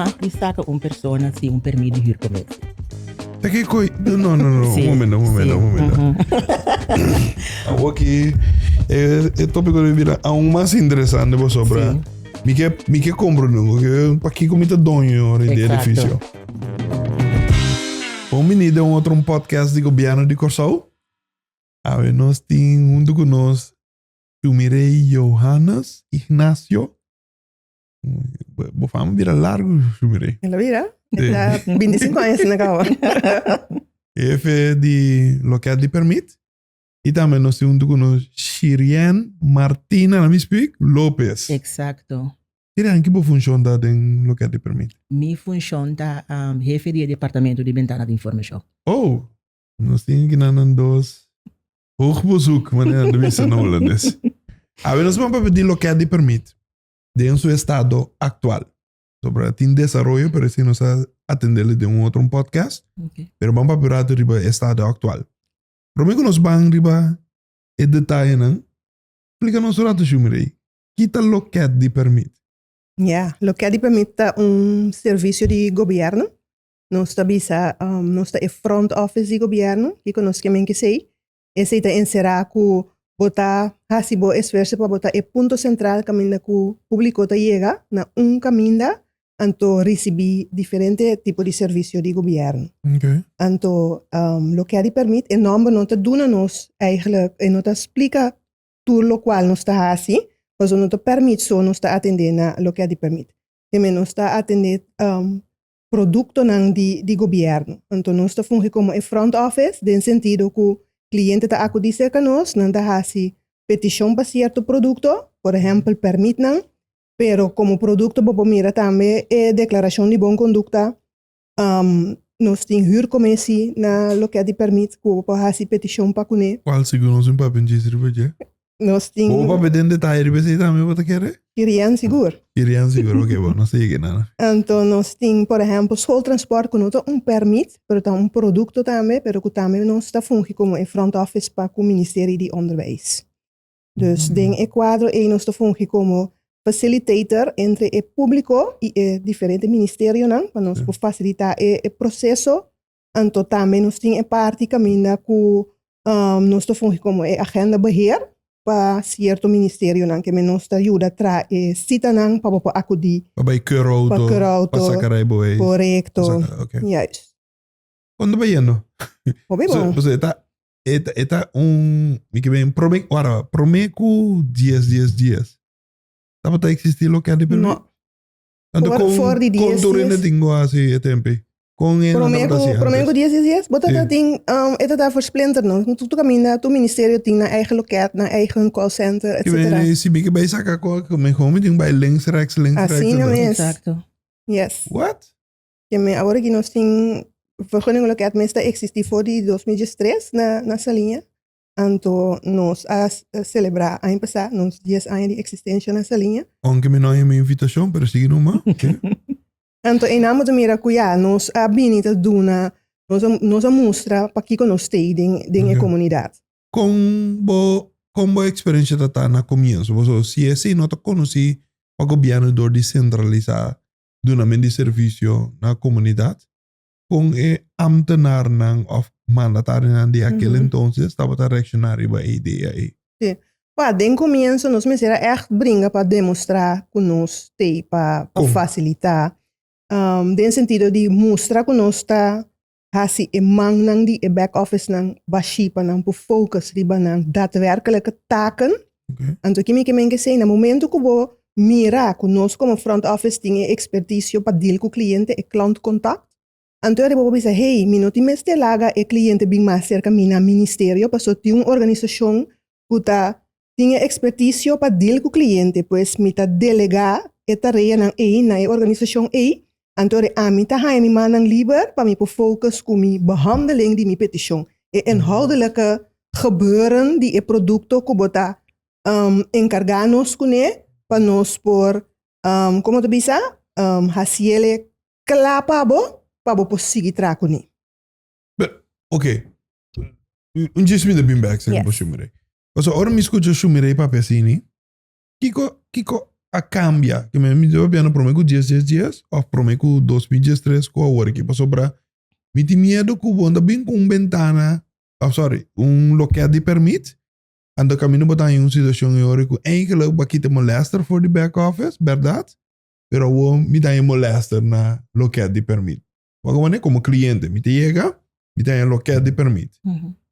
mag di saka un persona sin un permit di huurcommissie. Ta ki koi? No, no, no, no. Sí, Un momento, un momento, sí. un momento. Awor aki e, e tópiko di bira aún mas interesante pasobra Sí. mi ke mi ke komprendé ku pakiko mi ta doño di Exacto. edifisio. Bon bini den otro un podcast di Gobièrnu di Kòrsou. Awe nos tin huntu ku nos Shumirey Johannes Ignacio. Bo fama bira largo, Shumirey. El a bira? El ta 25 aña sin acaba. Jefe di loket di permit. I tambe nos tin huntu ku nos Shirien Martina, laat me speak, Lopez. Exacto. Shirien, ki bo funshon ta den loket di permit? Mi funshon ta hefe di e departamento di bentana di informashon. Oh, nos tin kinan nan dos hoog bezoek, manera nan ta bisa na Hulandes. Awe nos ban papia di loket di permit den su estado aktual. Sobra tin desaroyo, pero esei nos a atendele den un otro podcast. Okay. Pero ban papia un rato riba e estado aktual. Prome ku nos ban riba e detayenan, splika nos un rato, Shumirey, ki ta loket di permit? Ja, loket di permit ta un servisio di gobièrnu. Nos ta bisa, nos ta e front office di gobièrnu, kiko nos ke men kesei? Esei ta enserá ku bo ta hasi bo esfuerso pa bo ta e punto sentral kaminda ku públiko ta yega na un kaminda anto risibí diferente tipo di servisio di gobièrnu. Anto loke a di pèrmit e nòmber no ta duna nos eigentlik, e no ta splika tur lokual nos ta hasi, pasobra no ta pèrmit so nos ta atendé na loke a di pèrmit. Te nos ta atendé produktonan di di gobièrnu. Anto nos ta fungi komo e front office den sentido ku kliente ta akudí serka nos, nan ta hasi petishon pa sierto produkto, por ehèmpel pèrmitnan, pero komo produkto bo por mira tambe e deklarashon di bon kondukta, nos tin hürkomisi na loke di pèrmit ku bo por hasi petishon pa kuné. Kual sigur nos tin papia djis riba dje? Nos tin. Bo papia den detaye riba esei tambe bo ta kere? Kirian sigur. Kirian sigur, oke bo, nos ta yega nana. Anto nos tin por ehempel schooltransport ku no ta un permit, pero ta un produkto tambe, pero ku tambe nos ta fungi komo e front office pa ku Ministerie di Onderwijs. Dus den e kuadro ei nos ta fungi komo facilitator entre e públiko i e diferente ministerionan pa nos por fasilitá e proseso. Anto tambe nos tin e parti kaminda ku nos ta fungi komo e agenda beheer pa sierto ministerionan ke men nos ta yuda traha e sitanan pa bo por akudí. Pa bai keur auto, Pa keur auto. pa saka rijbewijs. Korekto. Pa saka, oké. Juist. Kon ta bayendo? Hopi bon. So, e ta, e ta, e ta un, mi ke ben, prome, wara, prome ku dies, dies, dies. Tabata existi loke di permit? No. Anto For, kon, for di kon dies, tur hende dies. tin ku hasi e tempo ei? Kon hende Prome tabata ku, hasi prome antes? ku dies, dies, dies, bo tata Sí. tin, e tata versplinterd no. Tur kaminda, tur ministerio tin nan eigen loket, nan eigen call center, Ki etcetera. ben, si mi ke bai saka ko, mehor mi tin ku bai links, rechts, links, rechts. Asina anto. mes. Exacto. Yes. What? Ke men awor aki nos tin vergunningloket mes ta existi for di 2013 na, na Saliña. Anto nos a selebrá aña pasá nos dies aña di eksistensia na Saliña. Aunke mi no haña mi invitashon, pero sigui numa. Oké. Anto einan bo ta mira ku ya nos a bini ta duna, nos a nos a mustra pakiko nos stay den den e Oké. komunidat. Kon bo kon bo eksperensia ta ta na komienso? Pasobra si esei no ta konosí pa gobièrnu dor di sentralisá dunament di servisio na komunidat, kon e ambtenarnan of mandatarionan di aquel entonces tabata reacciona riba e idea ei? Sí. Ba, den comienzo nos mester a echt bringa pa demostra cu nos t'ei pa pa Kon? facilita. Den sentido di mustra cu nos ta haci e mannan di e back office-nan bashí pa nan por focus riba nan daadwerkelijke taken. Anto ki mi ke men kesei, na momento ku bo mira ku nos komo front office tin e ekspertisio pa deal ku kliente, e klantkontakt, anto bo por bisa, hey, mi no tin mester laga e kliente bin mas serka mi na ministerio pasobra tin un organisashon ku ta tin e ekspertisio pa deal ku kliente, pues mi ta delegá e tareanan ei na e organisashon ei, anto ami ta haña mi mannan liber pa mi por focus ku mi behandeling di mi petishon, e inhoudelijke gebeuren di e produkto ku bo ta enkargá nos kuné pa nos por, komo ta bisa, hasiel kla pa bo, pa bo por sigui traha kuné. But, ok, un djis mi ta bin bek serka bo Shumirey. Pasobra ora mi skucha Shumirey papia asini, kiko, kiko. a kambia? Ke mi ta papiando prome ku dies dies dies òf prome ku 2013 ku awor aki? Pasobra mi tin miedu ku bo no ta bin ku un bentana, òf sorry, un loket di pèrmit, anto kaminda bo ta haña un situashon e ora ku eigenlijk bo a kita molèster for di back office, bèrdat? Pero awor mi ta haña molèster na loket di pèrmit. Wak wanneer komo kliente mi ta yega, mi ta haña loket di pèrmit.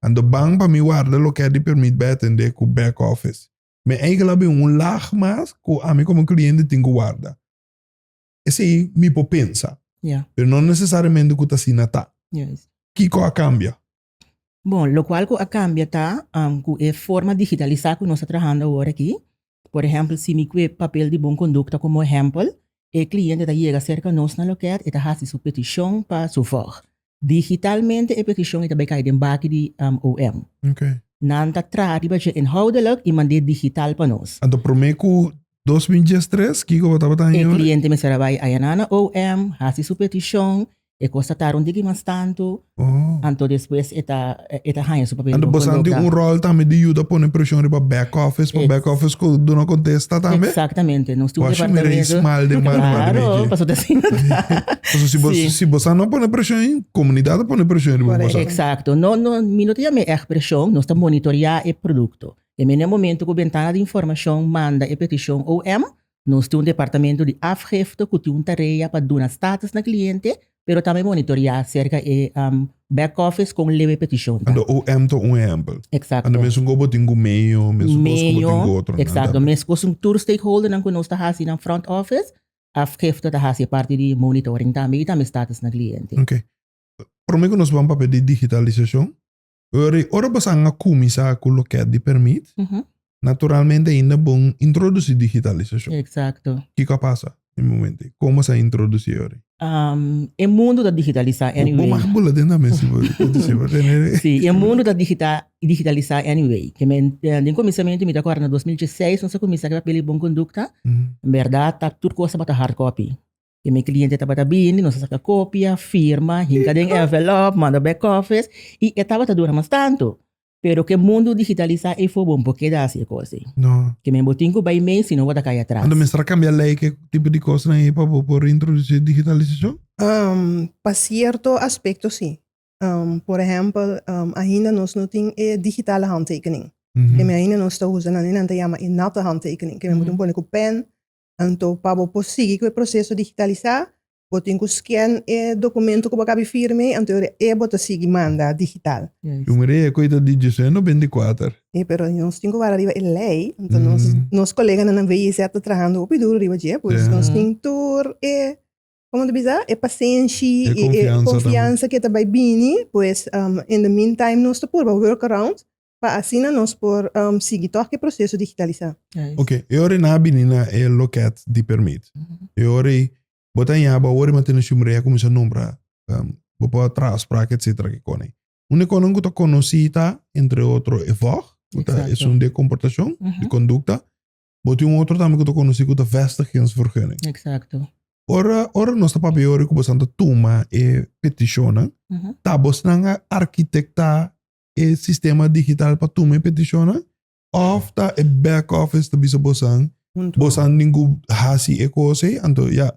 Anto ban pa mi warda loket di pèrmit bai atendé ku back office. Mi eigenlijk a bin un laag mas ku ami komo kliente tin ku warda. Esei mi por pensa. Pero no nesesariamente ku ta asina ta. Kiko a kambia? Bon, lokual ku a kambia ta ku e forma digitalisá ku nos ta trahando awor aki. Por ehèmpel, si mi kue papel di bon kondukta komo ehèmpel, e kliente ta yega serka nos na loket, e ta hasi su petishon pa su vòg. Digitalmente e petishon e ta bai kai den baki di OM. Nan ta traha riba dje inhoudelijk i mand'é digital pa nos. Anto promé ku 2013 kiko bo tabata haña ora? E kliente mester a bai ayaná na OM, hasi su petishon, e kos ta tarda un tiki mas tantu, anto despues e ta e ta haña su papel di bon Anto boso kondukta. tin un ròl tambe di yuda pone preshon riba back office pa back office ku duna kontesta tambe? Eksaktamente, nos tin un Washi mira departamento. e smal den mano mano Klaro, miki. pasobra ta asina ta. Pasobra si bo Si. si boso no pone preshon, komunidat ta pone preshon riba Korekto. boso. Eksakto, no no mi no ta yama e ègt preshon, nos ta monitoreá e produkto. E mene momento ku Bentana di Informashon manda e petishon OM, nos tin un departamento di afgifte ku tin un tarea pa duna status na kliente, pero tambe monitoreá serka e back office kon leu e petishon ta. Anto OM ta un ehèmpel. Eksakto. Anto mesun ku bo tin ku meio, mesun kos ku bo tin ku otronan. Eksakto, meskos ku tur stakeholdernan ku nos ta hasi nan front office, afgifte ta hasi e parti di monitoring tambe i tambe status na kliente. Oké. Promé ku nos ban papia di digitalisashon, Ora, ora bosan a kuminsá ku loket di permit, naturalmente ainda bon introdusí digitalisashon. Eksakto. Kiko a pasa den momento ei? Kon bosan a introdusí ora ei? E mundu ta digitalisá Bo anyway. mag bula den tambe si bo si bo tene. Sí, e mundu ta digita digitalisá anyway. Ke men den kuminsamentu mi ta kòrda na 2016 nos a kuminsá ku e papel di bon kondukta. En bèrdat ta tur kos tabata hard copy. E mi cliente tabata bini, nos a saca copia, firma, hinca den envelop, manda back office y e tabata dura mas tanto. Pero cu e mundo digitalisa ey for bo no por keda haci e cos ey. No. Ke men bo tin cu bay mee, sino bo ta cay atras. Anto mester a cambia ley ke tipo di cosnan ey pa bo por introduci digitalisacion? Pa cierto aspecto si. Por ehempel, ainda nos no tin e digitale handtekening. Ke men ainda nos ta usa nan, nan ta yama e natte handtekening. Ke men bo tin pone cu pen. Anto pa bo por sigui ku e proseso digitalisá, bo tin ku scan e dokumento ku bo a kabi firme, anto e ora e bo ta sigui manda digital. Yo mira e koe ta di 1994. E pero nos tin ku wara riba e lei, anto nos nos koleganan na VIZ ta trahando hopi duru riba dje, pues nos tin tur e, komo ta bisa, e pasenshi E i e konfiansa tambe. konfiansa ke ta bai bini, pues in the meantime nos ta purba work around Pa asina nos por sigui tòg ku e proseso digitalisá. Ok, e ora ei nan a bini na e loket di permit. E ora ei bo ta ña bo awor i mantene shumrei a kuminsá nombra bo por traha afsprak etsetera ke kos ei. Un e kosnan ku ta konosí ta entre otro e vòg ku ta esun di komportashon, di kondukta. Bo tin un otro tambe ku ta konosí ku ta vestigingsvergunning. Ora ora nos ta papia ora ku boso ta tuma e petishonnan ta bosnan a arkitektá e sistema digital pa tuma e petishonnan òf ta e back office ta bisa bosan bosan tin ku hasi e kos ei anto ya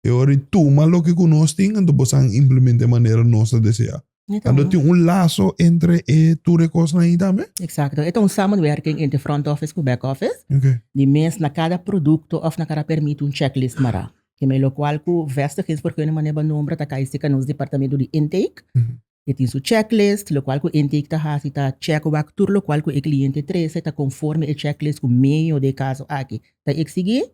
e ora di tuma loke ku nos tin anto bosan implementa e manera nos ta desea anto tin un laso entre e tur e kosnan ei tambe. Exacto e ta un samenwerking entre front office ku back office di mes na kada produkto òf na kada permit un checklist mará ke me lokual ku vestigingsvergunning manera bo nombra ta kai seka nos departamento di intake. E tin su checklist, locual cu intake ta haci ta check wak tur locual cu e cliente trece ta conforme e checklist cu medio di e caso aki ta exigi.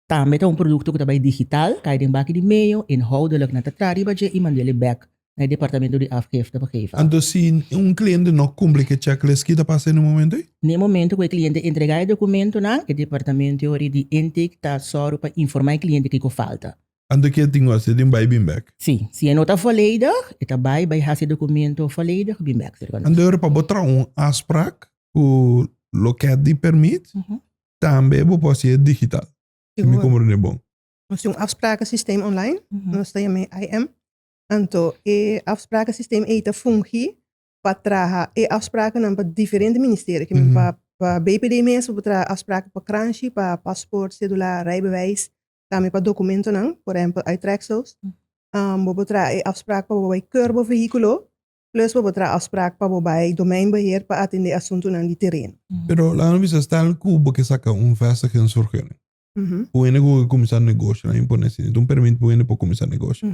Tambe ta un producto cu ta bay digital, cay den baki di medio, inhoudelijk nan ta traha riba dje y mand'e bek na e departamento di afgifte pa geef af. Anto si un cliente no cumpli cu e checklist ki ta pasa den e momento ey? Na e momento cu e cliente entrega e documentonan, e departamento di intake ta sòru pa informa e cliente kico falta. Anto ke tin wak? Se tin bai bin bek? Si. Si e no ta volledig, e ta bai bai hasi e documento volledig bin bek serka nos. Anto ora pa bo traha un afspraak ku loket di permit, tambe bo por hasi e digital. Si mi komprende bon. Nos tin un afsprakensysteem online, nos ta yama e IM. Anto e afsprakensysteem ei ta fungi pa traha e afsprakennan pa diferente ministerio, pa. Pa BPD mes bo por traha afspraken pa kranshi, pa paspoort, cedula, rijbewijs, tambe pa documentonan, por ehempel uittreksels. Bo por traha e afspraak pa bo bai keur bo vehiculo, plus bo por traha afspraak pa bo bai domeinbeheer pa atende asuntunan di tereno. Pero laga nos bisa stel ku bo ke saka un vestigingsvergunning. Ku hende ku ke kuminsá negoshi nan impone asina. Ta un permit pa hende por kuminsá negoshi.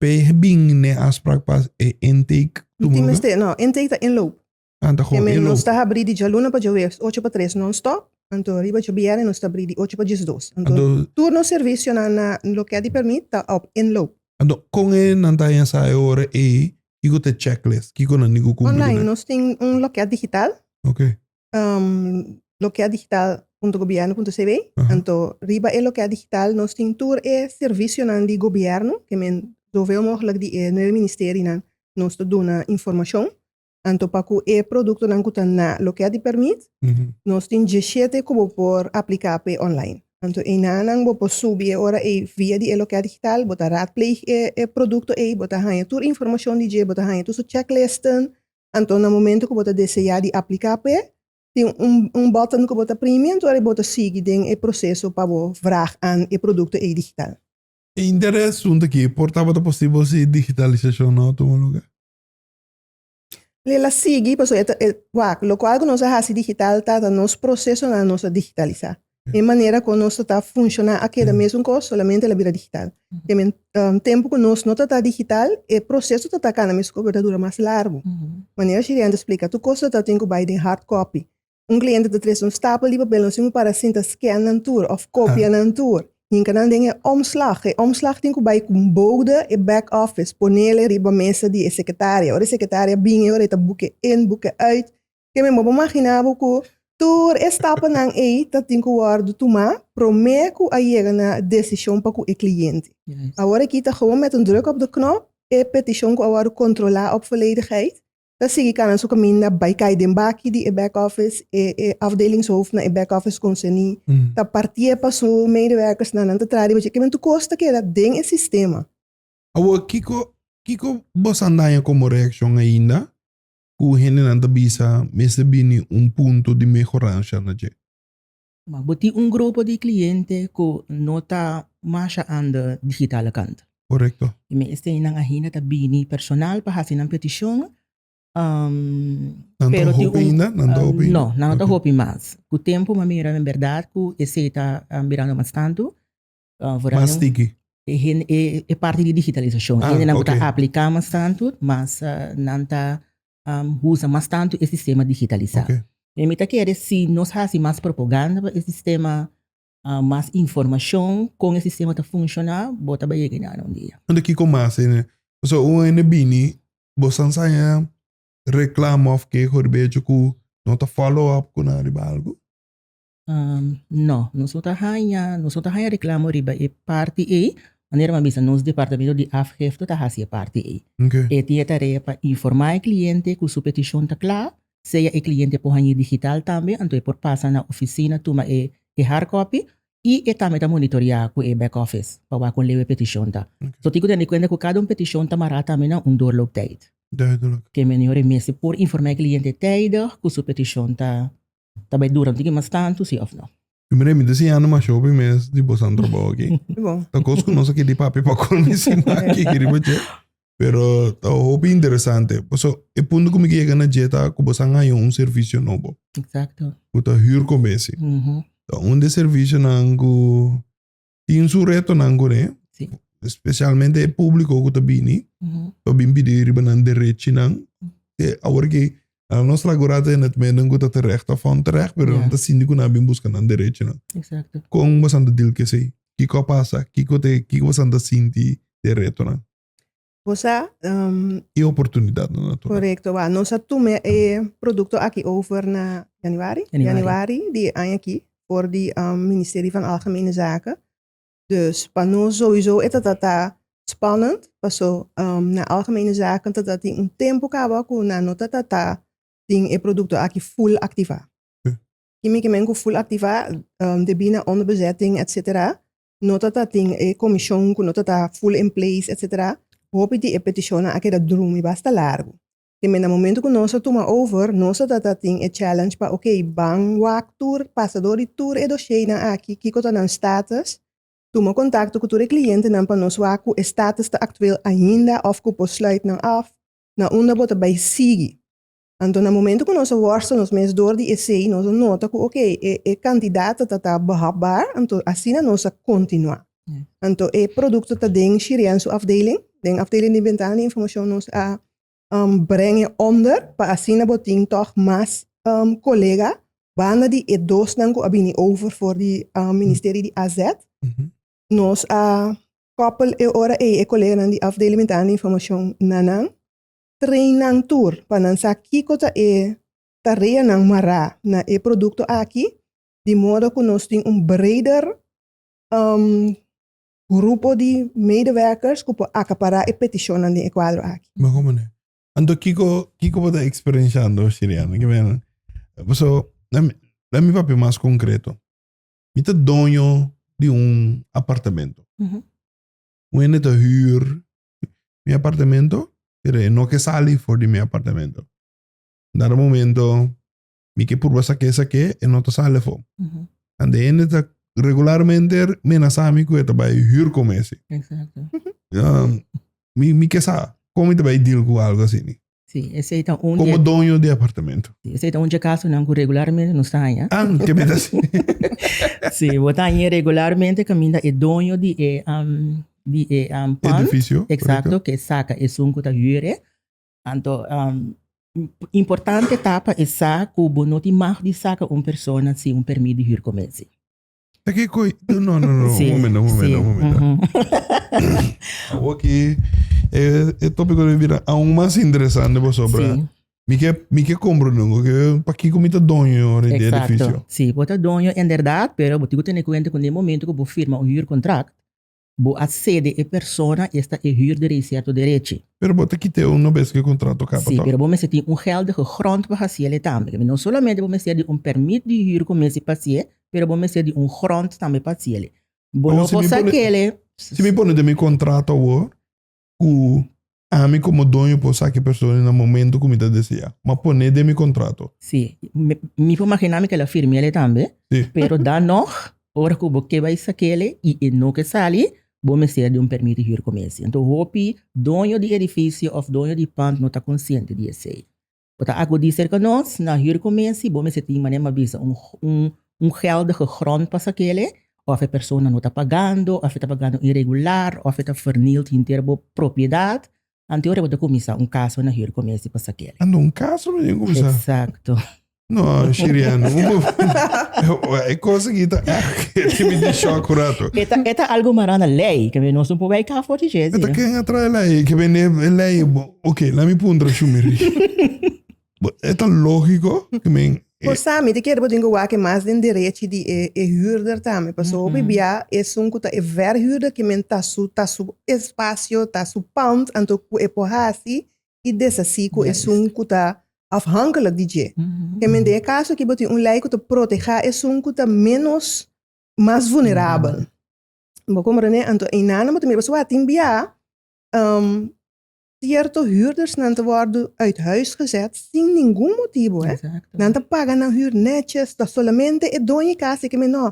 P'e bin n'e afspraak pa e intake tuma Tin lugar? mester, no, intake ta inloop. Ah, ta gewoon Keme inloop. nos ta habrí di djaluna pa djaweps ocho pa tres non-stop, anto riba djabièrnè nos ta habrí di ocho pa diesdos. Anto Anto, tur nos servisionan na loke di permit ta op inloop. anto kon e nan ta haña sa e ora ei kiko ta e checklist? Kiko nan tin ku kumpli Online kuné? nos tin un loket digital. Oké. Loketdigital.gobierno.cw. Anto riba e loket digital nos tin tur e servisionan di gobierno, ke men zoveel mogelijk di e nuebe ministerienan nos ta duna informashon. Anto pa ku e produktonan ku ta na loket di permit, nos tin dieshete ku bo por apliká p'e online. Anto einanan bo por subi e ora ei via di e loket digital, bo ta raadpleeg e produkto ei, bo ta haña tur informashon di dje, bo ta haña tur su checklisten. Anto na momento ku bo ta deseá di apliká p'e, tin un un button ku bo ta primi anto bo ta sigui den e proseso pa bo vraag aan e produkto ei digital. E interes asuntu aki por tabata posibel si digitalisashon no a tuma lugar? El a sigui pasobra e ta e wak lokual ku nos a hasi digital ta ta nos prosesonan nos a digitalisá. E manera ku nos ta ta funshoná a keda mesun kos solamente el a bira digital. Te men tempu ku nos no ta ta digital e proseso ta ta kana mes kos pero ta dura mas largu. Manera Shirian ta splika tur kos ta ta tin ku bai den hard copy. Un kliente ta trese un stapel di papel nos tin ku para sinta scan nan tur òf kopia nan tur hinka nan den e omslag. E omslag tin ku bai ku un bode e back office ponele riba mesa di e sekretaria. Ora e sekretaria bin e ora e ta buke in buke uit. Ke men bo por magina bo ku tur e stapanan ei ta tin ku wòrdu tumá promé ku a yega na desishon pa ku e kliente. Awor aki ta gewoon met un druk op de knop e petishon ku a wòrdu kontrolá op volledigheid ta sigui kana su kaminda bai kai den baki di e back office, e e afdelingshoofd na e back office konserní ta partié pa su medewerkersnan, nan ta traha riba dje. Ke men tur kos ta keda den e sistema. Awor kiko kiko bo sa daña komo reakshon ainda ku hendenan ta bisa mester bini un punto di mehoransha na dje? Ma bo tin un grupo di cliente cu no ta masha aan de digitale kant. Correcto. Y mi eseinan ainda ta bini personal pa haci nan peticion. Nan ta Pero tin hopi un, ainda? Nan ta hopi ainda? No, nan no ta Ok. hopi mas. Cu tempo mi a mira en berdad cu esey ta birando mas tanto. Vooral Mas tiki. E hen, e, e parti di digitalisacion. Ah, Hendenan cu ta ok. aplica mas tanto, mas nan ta usa mas tanto e sistema digitalisa. Ok. E mi ta kere si nos haci mas propaganda pa e sistema, mas informacion con e sistema ta funciona, bo ta bay yega na un dia. Anto kico mas hende? Pasobra un hende bini, bo sa nsaya reclamo of keho riba hecho cu no ta follow up cu nan riba algo? No, nos no ta haña, nos no ta haña reclamo riba e parti ei. Manera mi a bisa, nos departamento di afgifte ta haci e parti ei. Ok. E tin e tarea pa informa e cliente cu su peticion ta cla, sea e cliente por haña digital tambe, anto e por pasa na oficina tuma e e hard copy y e tambe ta monitorea cu e back office pa wak con leu e peticion ta. Ok. So tin cu tene cuenta cu cada un peticion ta mara tambe na un doorlooptijd. Duidelijk. Ke menior e mester por informa e cliente tijdig cu su peticion ta Ta bai dura un tiki mas tantu, si of no? Primero mi ta siñando masha hopi mes di bosan trabou aki. Bon. Ta kos ku nos a kidi papia pa kolmi sima aki riba dje. Pero ta hopi interesante. Paso e punto ku mi ke yega na dje ta ku bosan haña un servisio nobo. Exacto. Ku ta huurcommissie. Ta un di e servisionan ku tin su retonan kuné. Si. Especialmente e público ku ta bini. Pa bin pidi riba nan derechinan. Te awor ki nos laborante in het midden ku ta terecht of onterecht, pero nan ta sinti ku nan a bin buska nan derechinan. Exacto. Kon bosan ta deal ku esei? Kiko a pasa? Kiko te kiko bosan ta sinti di e retonan? Bo sa, E oportunidatnan natural. Korekto, wa. Nos a tuma e produkto aki over na januari, januari di e aña aki for di Ministerie van Algemene Zaken. Dus pa nos sowieso e ta ta spannend, paso na Algemene Zaken ta ta tin un tempu kaba ku nan no ta ta tin e produkto aki full aktivá. Kimi ke men ku full aktivá debí na onderbezetting etcetera no ta ta tin e komishon ku no ta ta full in place etcetera, hopi di e petishonnan a keda drumi basta largu. Ke men na momento ku nos a tuma over, nos a tata tin e challenge pa ok, ban wak tur, pasa dor di tur e dosheinan aki, kiko ta nan status, tuma kontakto ku tur e klientenan pa nos wak ku e status ta aktueel ainda òf ku por sluit nan af, na unda bo ta bai sigui. Anto na momento ku nos a wòrstel nos mes dor di esei, nos a nota ku ok, e e kantidat ta tata behapbaar, anto asina nos a kontinuá. Anto e produkto ta den Shirian su afdeling, den afdeling di bentana di informashon nos a breng e onder pa asina bo tin tòg mas kolega banda di e dosnan ku a bini over for di ministerio di AZ. Nos a koppel e ora ei e koleganan di afdeling bentana di informashon na nan, train nan tur pa nan sa kiko ta e tareanan mará na e produkto aki, di modo ku nos tin un breder grupo di medewerkers ku por akapará e petishonnan den e kuadro aki. Ma komo ne? Anto kiko kiko bo ta eksperenshando, Shiriana? Ke men, paso, lami mi papia mas konkreto. Mi ta doño di un apartamento. Un hende ta hür mi apartamento, pero e no ke sali for di mi apartamento. Dado momento mi ke purba sak'é sak'é, e no ta sali afó. Anto e hende ta regularmente menasá mi ku e ta bai hür ku mi. Exacto. Mi mi ke sa kon mi ta bai deal ku algu asina. Sí, esei ta un Komo doño di apartamento. Sí, esei ta un dje kasonan ku regularmente nos ta haña. Ah, ke mi ta hasi? Sí, bo ta haña regularmente kaminda e doño di e di e pand. Edifisio. Exacto, ke saka esun ku ta hür e. Anto importante ta pa e sa ku bo no tin mag di saka un persona sin un permit di huurcommissie. Ta ke koi? No, no, no, un momento, un momento, un momento. Awor aki e, e tópiko debe bira aún mas interesante pasobra mi ke, mi ke komprende un ke pakiko mi ta doño di e edifisio. Sí, bo ta doño inderdaad, pero bo tin ku tene kuenta ku den e momento ku bo firma un huurcontract, Bo a cede e persona, esta e huurder ei cierto derechi. Pero bo ta kit'é una bes ku e contrato caba Sí, toch? pero bo mester tin un geldige grond pa haciel e tambe. No solamente bo mester di un permit di huur ku mester pa hacié, pero bo mester di un grond tambe pa haciel e. Bo Awor no si por mi pone, saquel e. si mi pone den mi contrato awor ku ami komo doño por saki e persona na momento ku mi ta desea. Ma pone den mi kontrato. Sí, mi, mi por magina mi ke la firm'ele tambe, Sí. pero dan nog, ora ku bo ke bai sak'ele i e no ke sali, bo mester di un permit di huurcommissie. Anto hopi doño di edifisio of doño di pand no ta konsiente di esei. Bo ta akudí serka nos na huurcommissie, bo mester tin manera mi a bisa un, un, un geldige grond pa sak'ele, of e persona no ta pagando, of e ta pagando iregular, of e ta vernield henter bo propiedat, anto ora bo ta kuminsá un kaso na huurcommissie pa sak'ele. Ando un kaso mi tin kuminsá? Exacto. No, Shiriano, e kos aki ta echt ke mi di shock un rato. E ta, e ta algo mará na lei, ke nos no por bai ka for di dje, E ta ken a trae lei, ke bende e lei, ok, laat mi puntra Shumiri. E ta lógiko, ke men, Por sa, mi ta kere bo tin ku wak mas den derechi di e e huurder tambe, pasobra hopi bia esun ku ta e verhuurder ke men ta su ta su espasio, ta su pand, anto ku e por hasi i deshasí ku esun ku ta afhankelijk di dje. Ke men den e kaso aki bo tin un lei ku ta protehá esun ku ta ménos mas vulnerabel. Bo komprendé? Anto einan bo ta mira pasobra tin bia sierto huurdersnan ta wòrdu uit huis gezet sin ningun motibu. Nan ta paga nan huur nètjes, ta solamente e doño di kas di ke men nò,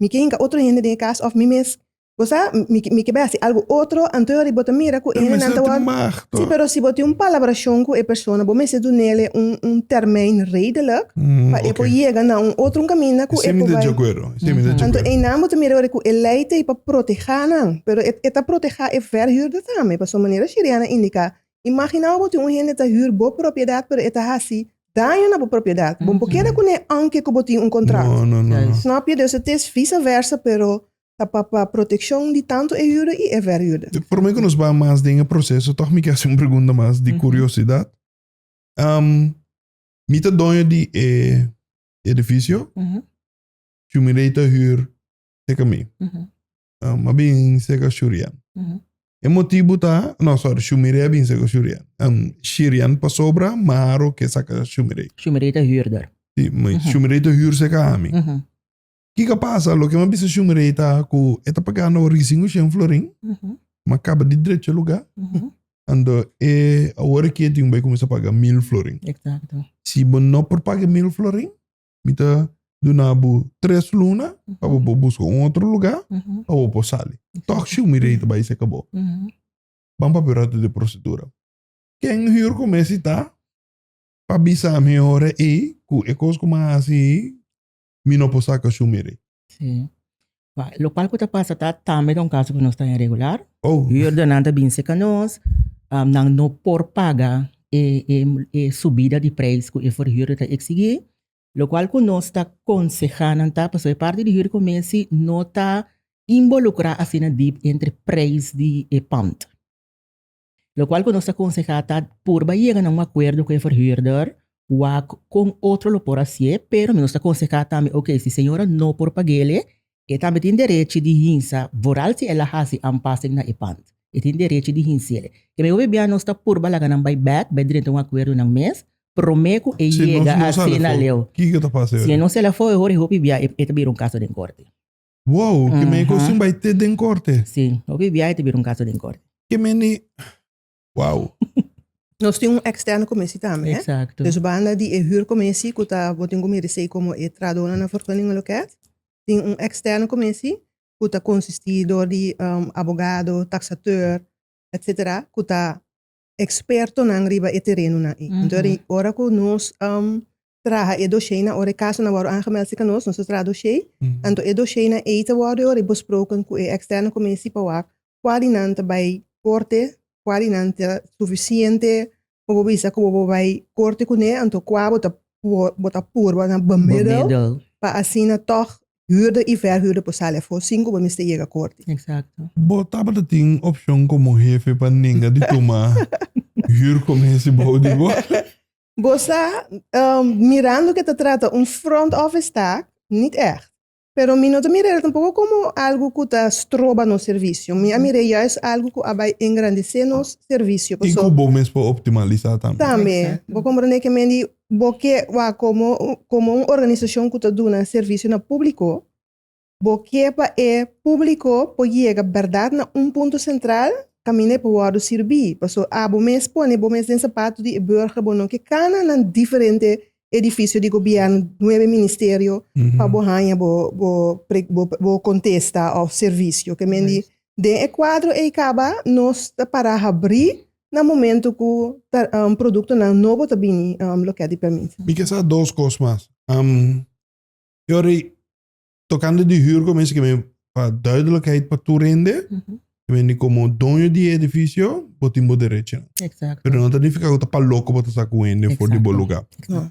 mi ke hinka otro hende den e kas òf mi mes Bo sa, mi, mi ke bai hasi algu otro, anto yori bo ta mira ku e Pero hendenan mester ta tin wòrdu. mag, Sí, toch? pero si bo tin un palabrashon ku e persona, bo mester dunele un, un termijn redelijk pa e por Oké. yega na un otro un kaminda ku Esei e mi por ta bai. di akuerdo, esei mi ta di Anto akuerdo. einan bo ta mira ora ku e lei ta ei pa protehá nan, pero e, e ta protehá e verhuurder tambe, pasobra manera Shiriana a indiká, imaginá bo tin un hende ta hür bo propiedat pero e ta hasi daño na bo propiedat, bo no por keda kuné aunke ku bo tin un kontrakt. No, no, no, no. Snap je? Dus het is vice versa, pero Ta pa pa protekshon di tantu e huurder i e verhuurder. Promé ku nos bai mas den e proseso, tòg mi ke hasi un pregunta mas di kuriosidat. Mi ta doño di e edifisio, Shumirey ta hür seka mi. A bin seka Shurian. E motibu ta, no sorry, Shumirey a bin seka Shurian. Shirian pasobra Maro ke saka Shumirey. Shumirey ta hürder. Si, Shumirey ta hür seka ami. Kiko a pasa? Loke mi a bisa Shumirey ta ku e ta pagando ori sinku shen florin, mi a kaba di drecha lugá. Anto e awor aki e tin bai kuminsá paga 1000 florin. Exacto. Si bo no por paga 1000 florin, mi ta duna bo 3 luna pa bo por buska un otro lugá pa bo por sali. Tòg si mi rei ta bai seka bo. Ban papia un ratu di prosedura. Ken hür ku mester ta pa bisa mi ora ei ku e kos ku mi a hasi ei mi no por saka su mi rei? Sí. Lokual ku ta pasa ta tambe ta un kaso ku nos ta irregular. Oh. Huurdernan ta bin seka nos, nan no por paga e e subida di prijs ku e verhuurder ta eksigí. Lokual ku nos ta konsehá nan ta pasobra e parti di huurcommissie no ta involukrá asina diep entre prijs di e pand. Lokual ku nos ta konsehá ta purba yega na un akuerdo ku e verhuurder, wak kon otro lo por hasié, pero mi nos ta konsehá tambe oke si señora no por pag'ele, e tambe tin derechi di hinsa, vooral si el a hasi aanpassing na e pand, e tin derechi di hinsi'ele. Ke mi hopi bia nos ta purba laga nan bai bèk, bai drenta un akuerdo nan mes, promé ku e Si nos yega no sali asina afó, leu. kiko ta pasa Si e no sali afó, e hora e hopi bia e ta bira un kaso den korte. Wow, ke men kos tin bai te den korte. Sí, hopi bia e ta bira un kaso den korte. Ke men di, wow. Nos tin un externe commissie tambe, hè? Exacto. Dus banda di e huurcommissie ku ta bo tin ku mira esei komo e trahadónan na vergunningenloket, tin un externe commissie ku ta konsistí dor di abogado, taxateur, etcetera, ku ta expertonan riba e terenonan ei. Anto ora ku nos traha e dosheinan, ora e kasonan wòrdu aangemeld serka nos, nos ta traha doshei, anto e dosheinan ei ta wòrdu ora besproken ku e externe commissie pa wak kua di nan ta bai korte, kua di nan ta sufisiente pa bo bisa ku bo por bai korte kuné, anto kua bo ta bo ta purba na bemiddel pa asina tòg huurder i verhuurder por sali afó sin ku bo mester yega korte. Exacto. Bo tabata tin opshon komo hefe pa nenga di tuma huurcommissie bou di bo? Bo sa, mirando ke ta trata un front office taak, niet echt. Pero mi no ta mira el tampoco como algo cu ta stroba nos servicio. Mi a mira juist algo cu a bay engrandece nos servicio. Y cu bo mes por optimalisa tambe. Tambe. Bo comprende ke men di bo ke wak como como un organisacion cu ta duna servicio na publico, bo ke pa e publico por yega berdad na un punto central caminda e por wordo sirbi. Pasobra abo mes pone bo mes den zapato di e burger, bo no ke cana na diferente edifisio di gobièrnu, nuebe ministerio, pa bo haña bo bo bo bo kontesta òf servisio. Ke men di den e kuadro ei kaba nos ta para habrí na momento ku ta produktonan nobo ta bini loke di pèrmit. Mi ke sa dos kos mas. Yori, tokante di hür kominsa ke men pa duidelijkheid pa tur hende, ke men di komo doño di e edifisio bo tin bo derechonan. Exacto. Pero no ta nifiká ku ta pa loko bo ta sa ku hende for di bo lugá.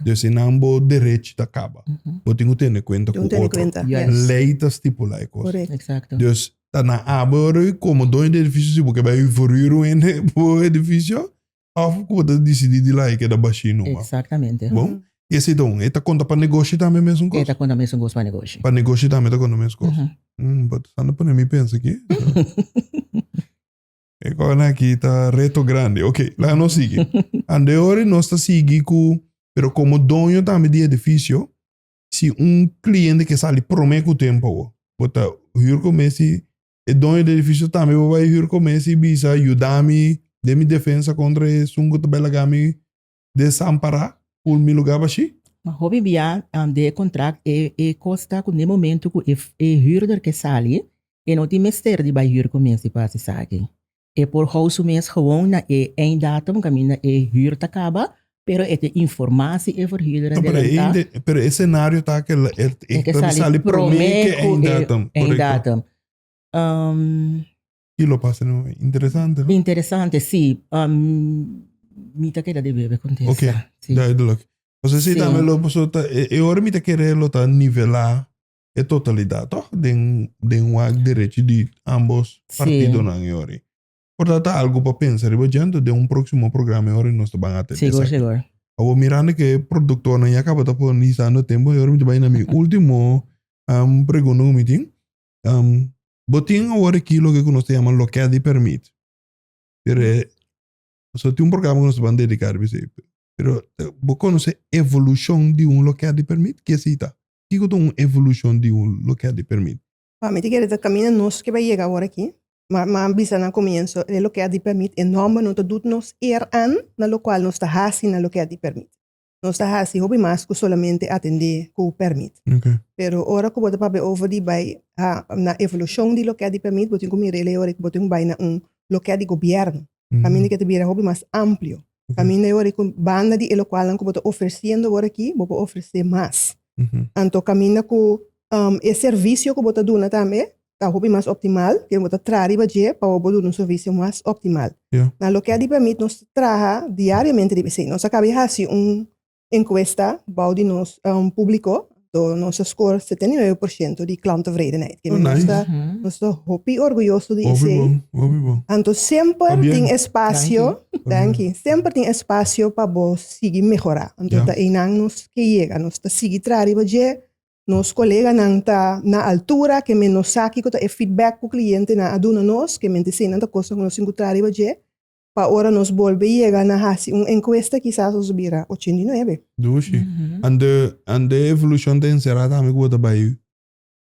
Dus si nan bo derechi ta kaba, bo tin ku tene kuenta ku Tene otro. kuenta. Juist. Yes. Lei ta stipulá e kos. Correct. Exacto. Dus ta na abo ora komo doño di edifisio si bo ke bai verhuur un hende bo edifisio, Of ku bo ta disidí di laga e keda bashí numa. Exactamente. Bon, esei ta un. E ta konta pa negoshi tambe mesun kos? E ta konta mesun kos pa negoshi. Pa negoshi tambe ta konta mesun kos. Mm, bo ta anda pone mi pensa aki. E kòna aki ta reto grandi. Ok, laga nos sigui. Ande ora nos ta sigui ku, pero komo doño tambe di edifisio, si un kliente ke sali promé ku tempu awor, bo ta hür ku mes i E doño di edificio tambe bo bai huur comé si bisa yuda mi den mi defensa contra esun cu ta bai laga mi desampara cu mi lugar bashi. Ma hopi bia den e contract e e cos ta cu den momento cu e e huurder ke sali e no tin mester di bai huur comé si pa haci esaki. E por hou su mes gewoon na e einddatum caminda e huur ta caba pero e ta informa si e verhuurder No, pero, adelanta. e, pero e scenario ta que e, e, E ke ta sali sali promé promé que ku e einddatum. Correcto. einddatum. Um, Ki lo pasa no? Interesante, no? Interesante, sí. Um, mi ta keda debe contesta. Ok, sí. duidelijk. Paso si Sí. tambe lo paso ta e, e ora mi ta kere lo ta nivelá e totalidat, toch? Den den wak derecho di ambos Sí. partidonan e ora. Por ta ta algo pa pensa riba dje, anto den un próximo programa e ora nos ta ban atende Sigur, esaki. sigur. Awor mirando ke productornan ya kaba ta ponisando tempo, e ora mi ta bai na mi último um, pregunta ku mi tin. Um, bo tin awor aki loke ku nos ta yama loket di permit. Pero e, so tin un programa ku nos ta ban dediká riba esei. Pero bo konosé evolushon di un loket di permit? Ke esei ta? Kiko ta un evolushon di un loket di permit? Pa mi ta kere ta kaminda nos ke bai yega awor aki. Ma ma bisa na comienzo, e loke di permit, e nomber no ta dut nos eer aan na locual nos ta haci na loke di permit. Nos ta haci hopi mas cu solamente atende cu permit. Pero ora cu bo ta papia over di bay na evolucion di loke di permit, bo tin cu mira e ora cu bo tin cu bay na un loke di gobierno. Caminda cu ta bira hopi mas amplio. Caminda e ora cu banda di e locualnan cu bo ta ofreciendo awor aki, bo por ofrece mas. Anto caminda cu e servicio cu bo ta duna tambe ta hopi mas optimal, ke bo ta traha riba dje pa bo por duna un servicio mas optimal. Na loke a di permit nos ta traha diariamente riba esei. Nos a caba di haci un encuesta bou di nos publico, anto nos a score 79% di klanttevredenheid. Ke nos ta nos ta hopi orguyoso di esei. Anto semper tin espacio, danki, semper tin espacio pa bo sigui mehora. Anto ta einan nos ke yega, nos ta sigui traha riba dje. Nos koleganan ta na altura, ke men no sa kiko ta e feedback ku klientenan a duna nos, ke men ta eseinan ta kosnan ku nos tin ku traha riba dje, pa ora nos bolbe yega na hasi un enkuesta kisas nos bira 89. Dushi. Ande ande evolushon ta enserá tambe ku bo ta bai,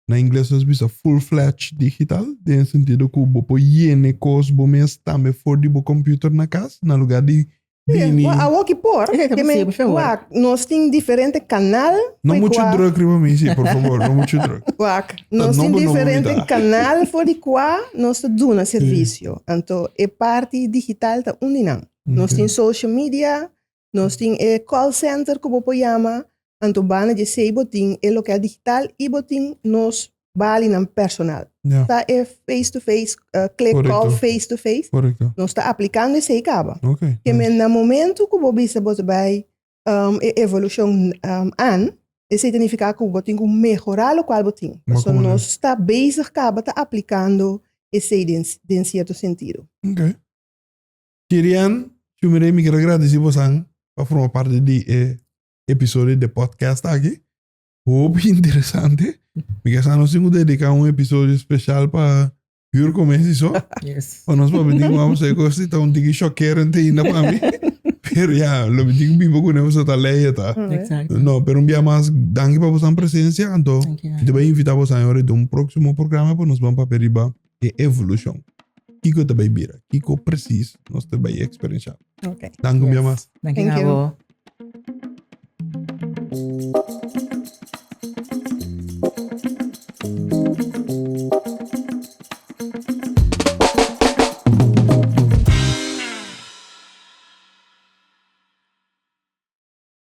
na ingles nos bisa full fledged digital, den e sentido ku bo por yene kos bo mes tambe for di bo computer na kas, na lugar di Bini. Wa awo ki por. Esei ta Ke men, posibel, favor. wak, nos tin diferente kanal No for muchu kua, druk riba mi, sí, por favor, no muchu druk. wak, Ta nos tin nobo nobo mi diferente ta. kanal for di kua nos ta duna Sí. servisio. Anto e parti digital ta un di nan. Nos Ok. tin social media, nos tin e call center ku bo por yama, anto banda di esei bo tin e loke digital i bo tin nos balinan personal. Ja. Ta e face to face, click call Correcto. face to face. Correcto. Nos ta aplicando esei caba. Ok. Ke men na momento ku bo bisa bo ta bai e evolucion aan, esei ta nifica ku bo tin ku mehora lokual bo tin. Maar Pasobra como no? nos ta bezig caba ta aplicando esei den cierto sentido. Ok. Kirian, Shumirey, mi kier a gradisi bosan pa forma parti di e episodio di e podcast aki. Hopi interesante. Mi ke sa nos tin ku dediká un episodio spesial pa huurcommissie so. Yes. Pa nos papia tin ku e kos ta un tiki shockerend ainda pa mi. Pero ya, lo mi tin ku biba kuné pasobra ta lei e ta. Exacto. No, pero un bia mas danki pa boso presencia. Anto, Danki. mi ta bai invita boso ahora den un próximo programa pa nos ban papia riba e evolucion. Kiko ta bai bira? Kiko precies nos ta bai experiencia? Okay. Danki un bia mas. Danki Thank na you. bo.